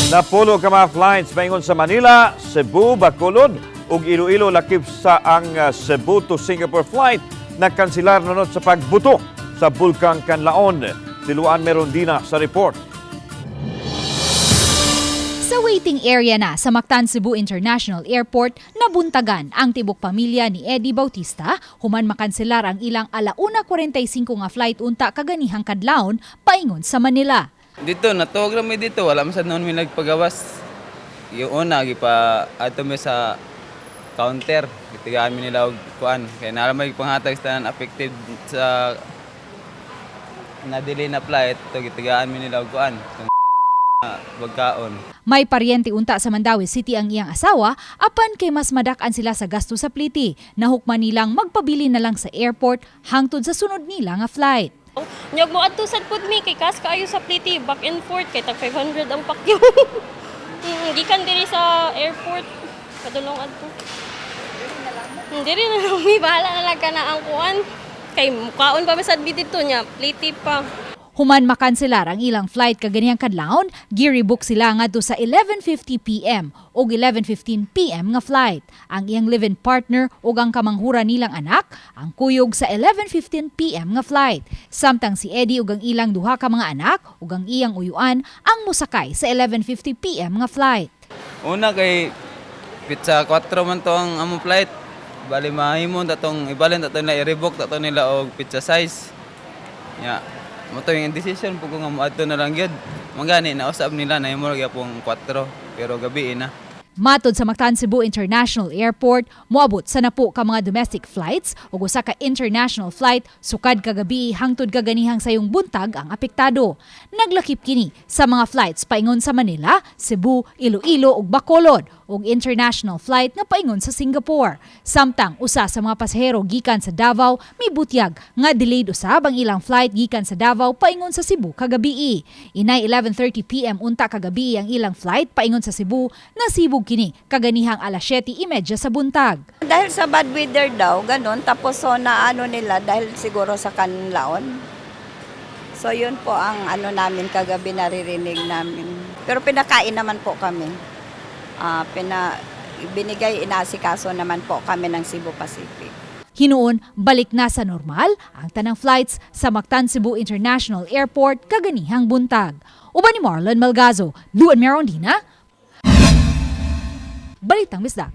Napulo ka mga flights paingon sa Manila, Cebu, Bacolod ug Iloilo lakip sa ang Cebu to Singapore flight nagkanselar nunot sa pagbuto sa Bulkang Kanlaon. Si Luan Merondina sa report. Sa waiting area na sa Mactan Cebu International Airport, nabuntagan ang tibok pamilya ni Eddie Bautista human makanselar ang ilang alauna 45 nga flight unta kaganihang kadlawon paingon sa Manila. Dito, natuwag lang mi dito. Wala man sad noon mi nagpagawas. Yung una, gipa ato mi sa counter. Gitigaan mi nila og kuan. Kay naa may panghatag sa tanan affected sa na-delay na flight. To gitigaan mi nila og kuan. Pagkaon. May paryente unta sa Mandaue City ang iyang asawa apan kay mas madak-an sila sa gasto sa pliti. Nahukman nilang magpabili na lang sa airport hangtod sa sunod nila nga flight. Nyog mo adto sad pud mi kay kas kaayo sa pliti back and forth kay tag 500 ang pakyo. Gikan diri sa airport padulong adto. Diri na lang mi, bahala na lang kana ang kuan. Kay mukaon pa mi sad mi didto nya, pliti pa. Human makanselar ang ilang flight kaganihang kadlawon, gi-rebook sila ngadto sa 11:50 PM ug 11:15 PM nga flight. Ang iyang live-in partner ug ang kamanghura nilang anak ang kuyog sa 11:15 PM nga flight. Samtang si Eddie ug ang ilang duha ka mga anak ug ang iyang uyuan ang mosakay sa 11:50 PM nga flight. Una kay pitsa 4 man to ang among flight. Bali mahimo ta tong ibalin ta to nila, i-rebook ta to nila og pitsa size. Ya. Mo to yung decision po ko nga moadto na lang gyud. Mangani nausab nila na himo gyapon 4 pero gabi na. Matod sa Mactan Cebu International Airport, moabot sa napo ka mga domestic flights ug usa ka international flight sukad kagabi hangtod kaganihang sayong buntag ang apektado. Naglakip kini sa mga flights paingon sa Manila, Cebu, Iloilo ug Bacolod ug international flight nga paingon sa Singapore. Samtang usa sa mga pasahero gikan sa Davao mibutyag nga delayed usab ang ilang flight gikan sa Davao paingon sa Cebu kagabi. Inay 11:30 PM unta kagabi ang ilang flight paingon sa Cebu, nasibog kini kaganihang alas 7:30 sa buntag. Dahil sa bad weather daw, ganun. Tapos so na ano nila dahil siguro sa kanlaon. So yun po ang ano namin kagabi, naririnig namin. Pero pinakain naman po kami. Binigay, inasikaso naman po kami ng Cebu Pacific. Hinuon, balik na sa normal ang tanang flights sa Mactan Cebu International Airport kaganihang buntag. Uban ni Marlon Malgazo, Luan Merondina, Balitang Bisdak.